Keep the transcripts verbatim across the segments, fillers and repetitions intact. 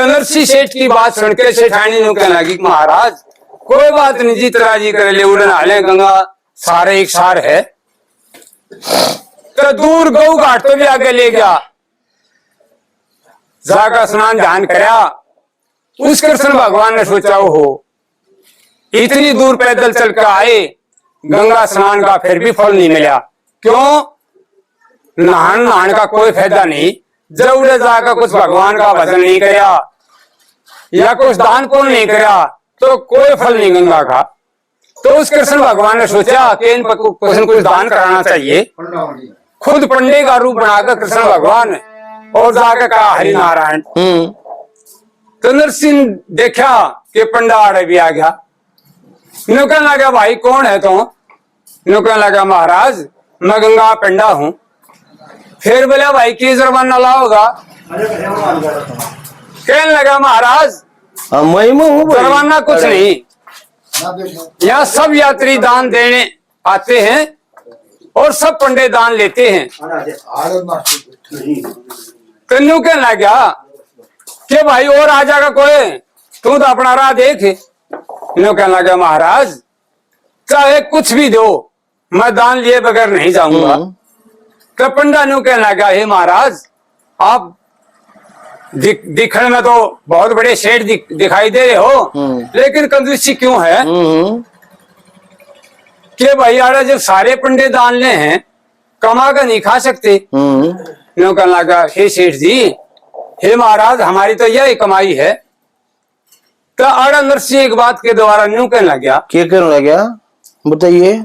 नरसी सेठ की बात सुन के सेठानी न्यू कहने लगी, महाराज, कोई बात नहीं, जिस तरह जी करे ले उड़न आले गंगा सारे एक सार है। तो दूर गऊ घाट तो भी आगे ले गया, जाकर स्नान ध्यान करया। उस कृष्ण भगवान ने सोचा, हो, इतनी दूर पैदल चल के आए, गंगा स्नान का फिर भी फल नहीं मिला। क्यों? नहान नहान का कोई फायदा नहीं, जब उड़े जाकर कुछ भगवान का भजन नहीं करया या कुछ दान पुण्य नहीं करया, तो कोई फल नहीं गंगा का। तो उस कृष्ण भगवान ने सोचा कि इन पर कु-, कुछ न कुछ दान कराना चाहिए। खुद पंडे का रूप बनाकर कृष्ण भगवान और जाकर कहा, हरि नारायण। हम्म। तो नरसिंह देखा कि पंडा आड़े भी आ गया। न्यू कहने लगा, भाई, कौन है तू? न्यू कहने लगा, महाराज, मैं गंगा पंडा हूँ। फिर बोला, भाई, की जुर्माना लाओगा? कहने लगा, महाराज, हाँ, मैं, मैं हूँ भाई। जुर्माना कुछ नहीं, यहाँ सब यात्री दान देने आते हैं और सब पंडे दान लेते हैं। तो न्यू कहने लगा कि भाई, और आ जाएगा कोई, तू तो अपना राह देख। न्यू कहने लगा, महाराज, चाहे कुछ भी दो, मैं दान लिए बगैर नहीं जाऊंगा। हम्म। तो पंडा न्यू कहने लगा, हे महाराज, आप दिख-, दिखण में तो बहुत बड़े सेठ दिख-, दिखाई दे रहे हो, हम्म। लेकिन कंजूसी क्यों है? हम्म। कि भाई, आड़ा जब सारे पंडे दान ले हैं, कमा कर नहीं खा सकते। हम्म। न्यू कहने लगा, हे सेठ जी, हे महाराज, हमारी तो यही कमाई है। तो आड़ा नरसी एक बात के द्वारा न्यू कहने लग गया। क्या कहने लग गया? बताइए।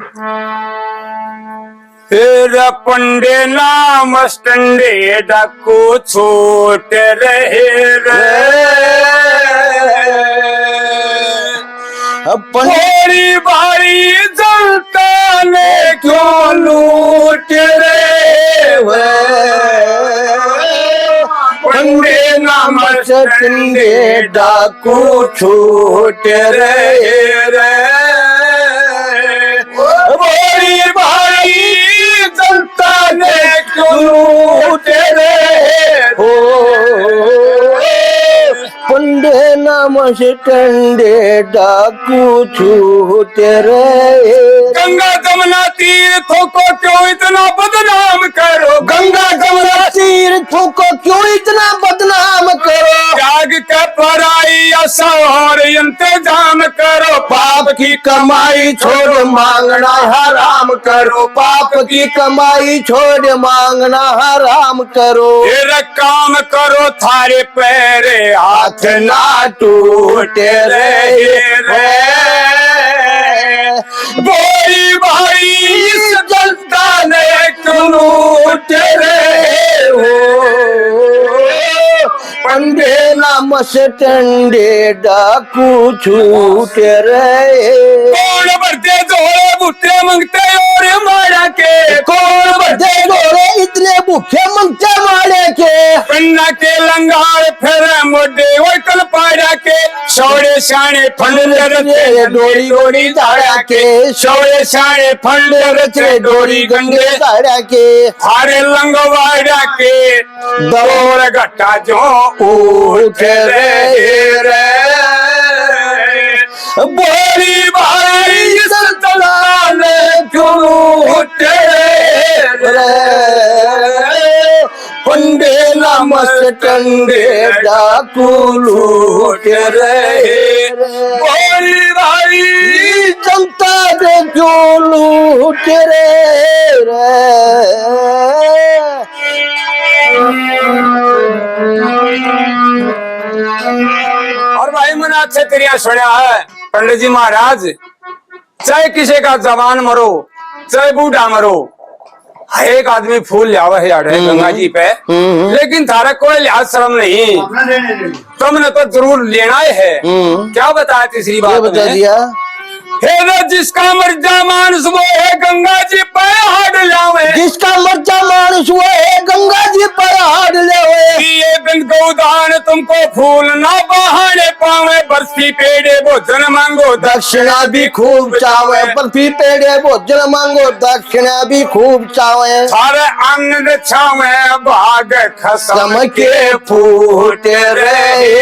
तेरा पंडे नाम स्टंडे डाकू छूट रहे रे। अपन थोड़ी भारी जनता ने क्यों लूट रहे हो? पंडे नाम स्टंडे डाकू छूट रहे रे। बड़ी भारी जनता ने क्यों लूट रहे हो? पंडे नाम स्टंडे डाकू छूट रहे। गंगा जमुना तीर्थों को क्यों इतना बदनाम करो? गंगा जमुना तीर्थों को क्यों इतना बदनाम करो? त्याग के पराई आशा और इंतजाम करो। पाप की कमाई छोड़ मांगना हराम करो। पाप की कमाई छोड़ मांगना हराम करो। तेरा काम करो, थारे पैरे हाथ ना टूट रहे रे। बोली भाई, इस जनता ने क्यों लूट रहे हो? पंडे नाम स्टंडे डाकू छूट रहे। कौन भरते झोले भुट्टे मंगते और मारा के? कौन भरते झोले इतने भूखे मंगते मारे के? पन्ना के लंगार फेरे मोडे वैकल पाड़ा के। सौड़े साणे फंड रचे डोरी डोरी धारा के। सौड़े साणे फंड रचे डोरी गंडे धारा के। थारे लंगवाड़ा के दौड़ घटा जो उठ रहे रे। बोली भाई सल्तनान क्यों उठ रहे रे। पंडे नाम स्टंडे डाकू लूट रहे। बोली भाई जनता ने क्यों लूट रहे रे। और भाई, मैंने अच्छे तरिया सुना है, पंडित जी महाराज, चाहे किसी का जवान मरो, चाहे बूढ़ा मरो, हर एक आदमी फूल ल्यावे है आड़े हम्म। गंगा जी पे, हम्म। लेकिन थारा कोई लिहाज शर्म नहीं। तुमने तो जरूर लेना ही है। हम्म। क्या बताया तीसरी ये बात बता में? दिया। हे रे, जिसका मर्जा मानस वो है गंगा जी पे हाड़ लावे। जिसका मर्जा मानस वो है गंगा जी पे हाड़ लावे। ये दिन को दान तुमको फूल ना बहाने पावे। बरसी पेड़े भोजन मांगो, दक्षिणा भी खूब चावे। बरसी पेड़े भोजन मांगो, दक्षिणा भी खूब चावे। थारे आंगन छावे भाग खसम के फूट रहे।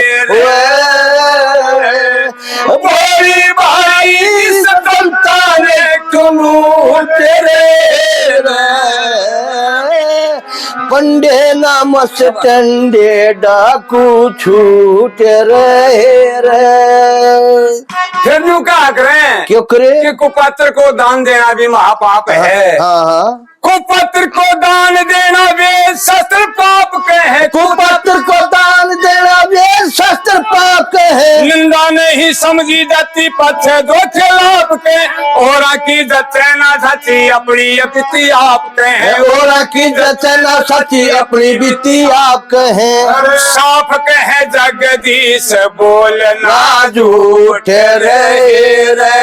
पंडे ना मस टंडे डाकू छूट रहे रे। फिर न्यू कहा करें क्यों करे? कि कुपात्र को दान देना भी महापाप है। हाँ, हाँ। कुपात्र को दान देना वेद शास्त्र पाप कहे। कुपात्र को दान देना वेद शास्त्र पाप कहे। निंदा नहीं समझी जाती पाछे दो खिलाफ के। औरा की जचे ना सची अपनी बीती आप कहे। औरा की जचे ना सची अपनी बीती आप कहे। साफ कहे जगदीश बोलना ना झूठ रहे रे।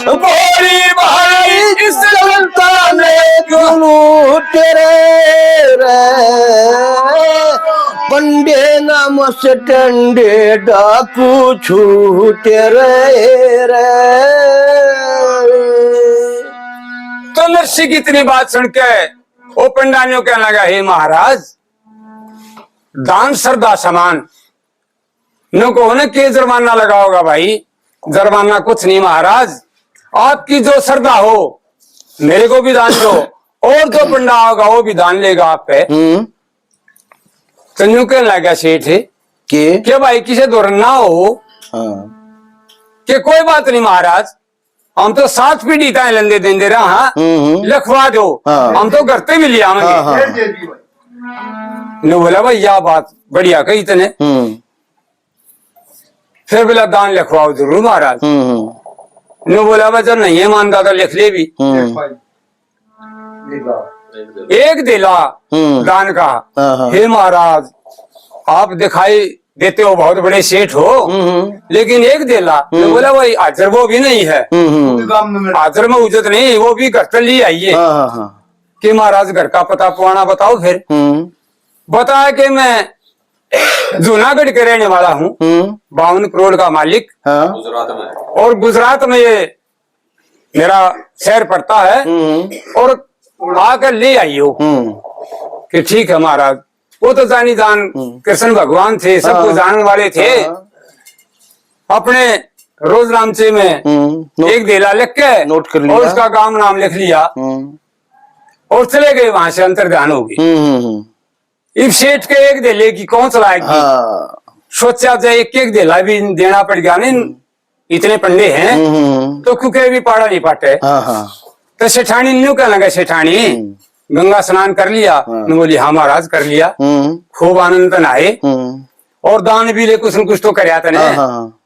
बोली भाई इस जनता ने क्यों लूट रे रे। पंडे ना मस टंडे डाकू छूट रहे रे। तो नरसी की इतनी बात सुन के वो पंडा न्यू कहने लगा, हे महाराज, दान श्रद्धा समान। न्यू कहो ना, के जुर्माना लगाओगा भाई? जुर्माना कुछ नहीं महाराज, आपकी जो श्रद्धा हो मेरे को भी दान दो, और जो पंडा होगा वो भी दान लेगा आप पे। हम्म। तो न्यू कहने लगा सेठ के? के भाई किसे धोर ना हो। हाँ। के कोई बात नहीं महाराज, हम तो सात पीढ़ी ताए लंदे देंदे रहा, हाँ। हम्म, हम्म। लिखवा दो, हाँ। हम तो घर ते भी ले आवेंगे। हाँ, हाँ। न्यू बोला, भाई, या बात बढ़िया कही तने। हम्म। फिर बोला, दान लिखवाओ जरूर महाराज। हम्म, हम्म। न्यू बोला, भाई, जब नहीं है मानता तो लिख ले भी। हम्म। एक देला हम्म। दान का। हाँ, हाँ। हे महाराज, आप दिखाई देते हो बहुत बड़े सेठ हो, हम्म, हम्म। लेकिन एक देला, हम्म। बोला, भाई, हाजर वो भी नहीं है। हम्म, हम्म। हाजर में उजत नहीं, वो भी घर तक ले आइए। हाँ, हाँ, हाँ। कि महाराज, घर का पता पुआना बताओ फिर। हम्म। बताया कि मैं जूनागढ़ के रहने वाला हूँ, हम्म। बावन करोड़ का मालिक। हाँ। और गुजरात में ये मेरा शहर पड़ता है, हम्म। और आकर ले आइयो। हम्म। कि ठीक है महाराज। वो तो जानी जान हम्म। कृष्ण भगवान थे, सबको हाँ। जानने वाले थे। हाँ। अपने रोज रामचे में हम्म। नोट एक देला लिख के नोट कर लिया। और उसका गांव नाम लिख लिया। हम्म। और चले गए वहां से, अंतर ध्यान हो गई। हम्म, हम्म, हम्म। इब सेठ के एक देले की कौन चलाएगी? हाँ। सोचा जाए, एक एक देला भी देना पड़ गया नहीं, हम्म। इतने पंडे हैं, हम्म, हम्म। तो क्योंकि भी पाड़ा नहीं पाटे। हाँ, हाँ। तो सेठानी न्यू कहने लगा, सेठानी, हम्म। गंगा स्नान कर लिया? हाँ। ने बोली, हाँ महाराज, कर लिया। हम्म। खूब आनंद तन आए। हम्म। और दान भी ले, कुछ न कुछ तो करया तने। हाँ, हाँ, हाँ।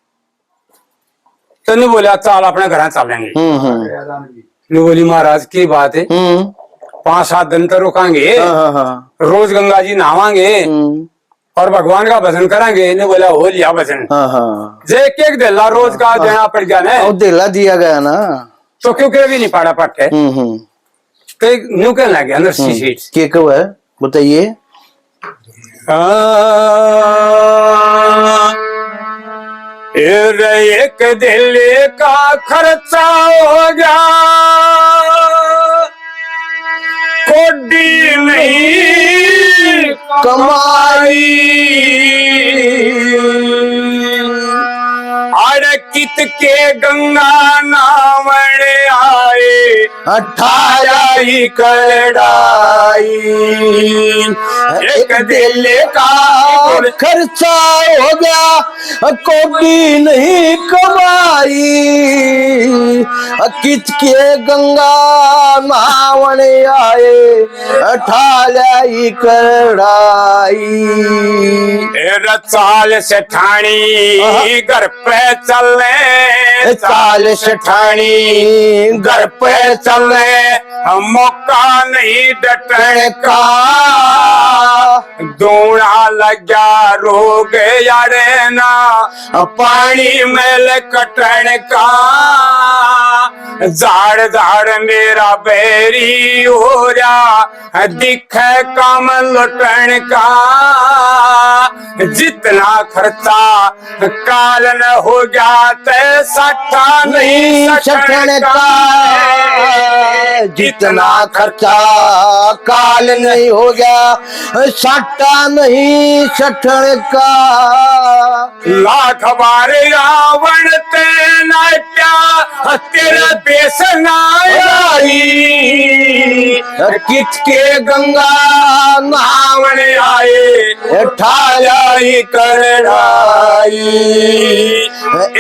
तो न्यू बोला, चाल, अपने घर चालेंगे। हम्म, हम्म। न्यू बोली, महाराज, की बात है? हम्म। पांच सात दिन तो रुकांगे। हाँ, हाँ, हाँ। रोज गंगा जी नहावांगे। हम्म। और भगवान का भजन करांगे। इन्हें बोला, हो लिया भजन। हाँ, हाँ। जे एक एक देला रोज का हाँ। देना पड़ गया ना। और देला दिया गया ना। तो क्यों के भी नहीं पाड़ा पाटे। हम्म, हम्म। तो एक न्यू कहने लग गया नरसी हम्म। सेठ। के कहो है? बताइए। हाँ। फिर एक दिल का खर्चा हो गया, कोडी नहीं कमाई। अरे कित के गंगा नावण आए, अठारह ही करड़ाई। एक दिल का खर्चा हो गया, कोडी नहीं कमाई। कित के गंगा नहावण आए, अठारह ही करड़ाई। ए चाल सेठानी आहा। घर पे चले, चाल सेठानी घर पे चले, मौका नहीं डटण का। दूना लग्या रोग यारे ना, पानी मैल कटण का। झाड़ झाड़ मेरा बैरी हो रहा, दिखे काम लुटण का। जितना खर्चा काल न हो गया, ते साठा नहीं नहीं सठण सठण का। का। जितना खर्चा काल नहीं हो गया, साठा नहीं सठण का। लाख बार रावण ते नाट्या, तेरा बेस ना आई। कित के गंगा नहावण आए, ठाया ही करड़ाई।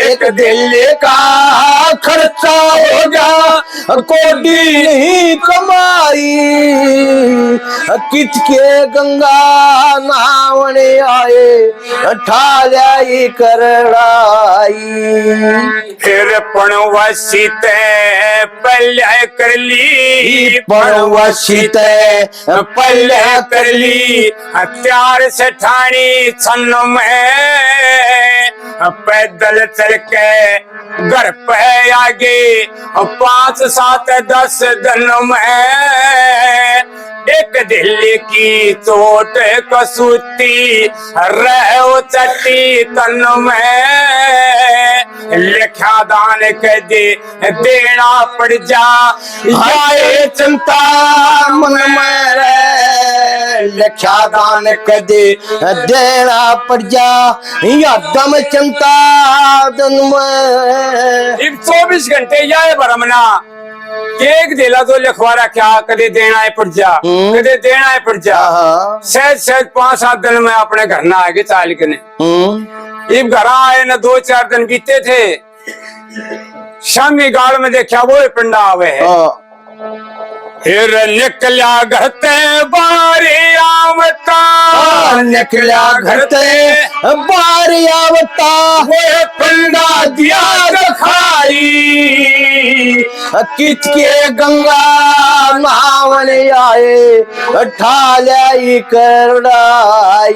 एक दिल का खर्चा हो गया, कोडी नहीं कमाई। कित के गंगा नहावण आए, ठाया ही करड़ाई। फिर पणवासी ते पहले कर ली, पणवासी ते पहले कर ली। हथियार सेठानी छन में, पैदल चल के घर पे आगे, पाँच सात दस दिन में। एक दिल की चोट कसूती रहो चट्टी तन में। लेख्या दान कदे देना पड़ जा, या ए चिंता मन में रे। लेख्या दान कदे देना पड़ जा, या दम चिंता तन में। इब चौबीस घंटे या है भरमना। एक देला तो लिखवा रखा, कदे देना है पड़ जा, हम्म। कदे देना है पड़ जा। हाँ, हाँ। सहज सहज पांच सात दिन में अपने घर ना आगे चाल के ने। हम्म। इब घर आए ना, दो चार दिन बीते थे, शामी गाल में देखा वो ही पंडा आवे है। हाँ। फिर निकल्या घर ते बाहर आवता, हाँ, निकल्या घर ते बाहर आवता, वो पंडा दिया दिखाई। कित के गंगा नहावण आए, ठाया ही करड़ाई।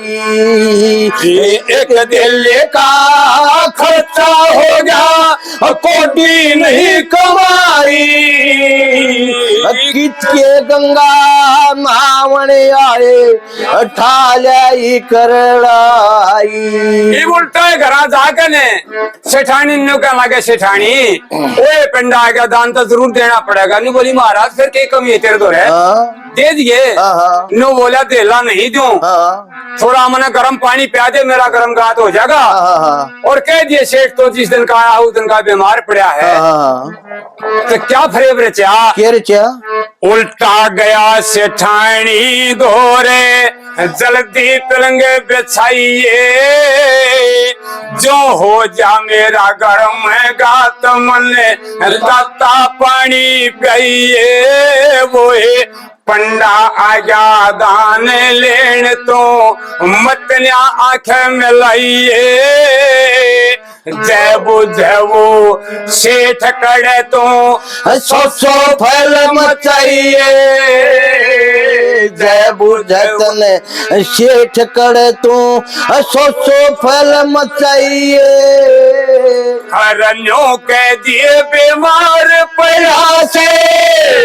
एक दिल का खर्चा हो गया, कोडी नहीं कमाई। कित के गंगा नहावण आए, ठाया ही करड़ाई। ये उल्टा है, घरा जाके ने सेठानी न्यू कहने लगे, "सेठानी, ओए पंडा आ गया, दान तो जरूर देना पड़ेगा।" न्यू बोली, "महाराज, फिर के कमी है तेरे धोरे?" हाँ। दे दिए। हाँ, हाँ। न्यू बोला, "देला नहीं दूं। हाँ। थोड़ा मने गर्म पानी प्या दे, मेरा गर्म गात हो जाएगा।" हाँ, हाँ, हाँ। और कह दिए, "सेठ तो जिस दिन का आया, उस दिन का बीमार पड़ा है।" हाँ, हाँ, हाँ। तो क्या फरेब रचा? क्या रचा? उल्टा गया सेठानी धोरे, जल्दी पलंग बिछाइए, जो हो जा मेरा घर में गात, मन ताता पानी पिए। वो ए पंडा आया दान लेन तो, मत न्या आंख मिलाइए। जय बुझे वो सेठ कड़े तू, सौ सौ फल मचाइए। जय बुझे तने सेठ कड़े तू, सौ सौ फल मचाइए। अरे न्यू कह दिए बीमार पड़ा से,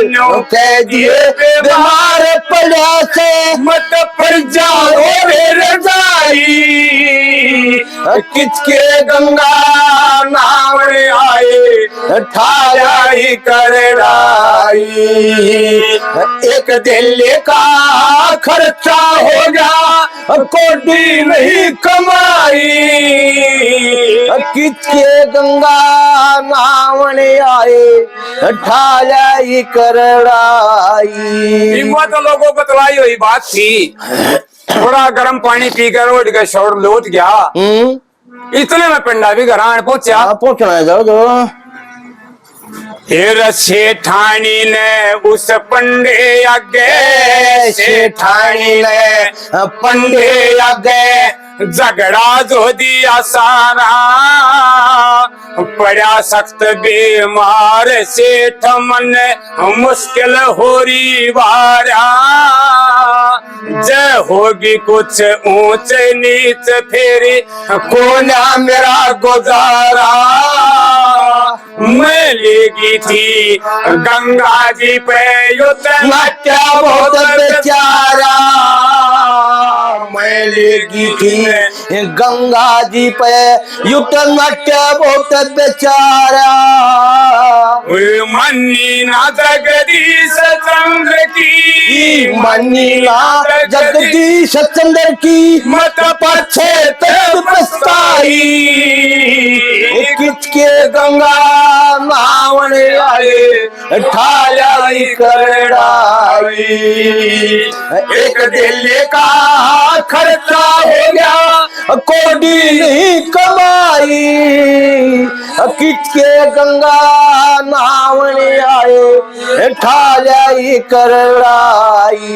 न्यू कह दिए बीमार पड़ा से, मत पड़ जाओ रे रजाई। कित के गंगा नहावण आए, ठाया ही करड़ाई। एक दिल का खर्चा हो गया, कोडी नहीं कमाई। कित के गंगा नहावण आए, ठाया ही करड़ाई। इब वो तो लोगों बतलाई हुई बात थी। थोड़ा गर्म पानी पी कर उठ के शौर लौट गया। हम्म। इतने में पंडा भी घर आन पहुंचा। हाँ, पहुंचना है, जाओ, जाओ। फिर सेठानी ने उस पंडे आगे, ए, सेठानी ने पंडे आगे झगड़ा जो दिया सारा। पड़ा सख्त बीमार सेठ, मन मुश्किल हो रही बारा। जय होगी कुछ ऊंच नीच, फेरी कोना मेरा गुजारा। मैं लेगी थी गंगा जी पे, यो तो नाट्या बहुत बेचारा। मैं लेगी थी गंगा जी पे, यू तो नाट्या बहुत बेचारा। ओए मन्नी ना जगदीश चंद्र की, मानी ना जगदीश चंद्र की, मत पछे ते पछताई। किच के गंगा नावण आए, ठाया ही करड़ाई। एक दिल का खर्चा हो गया, कोडी नहीं कमाई। किच के गंगा नावण आए, ठाया ही करड़ाई।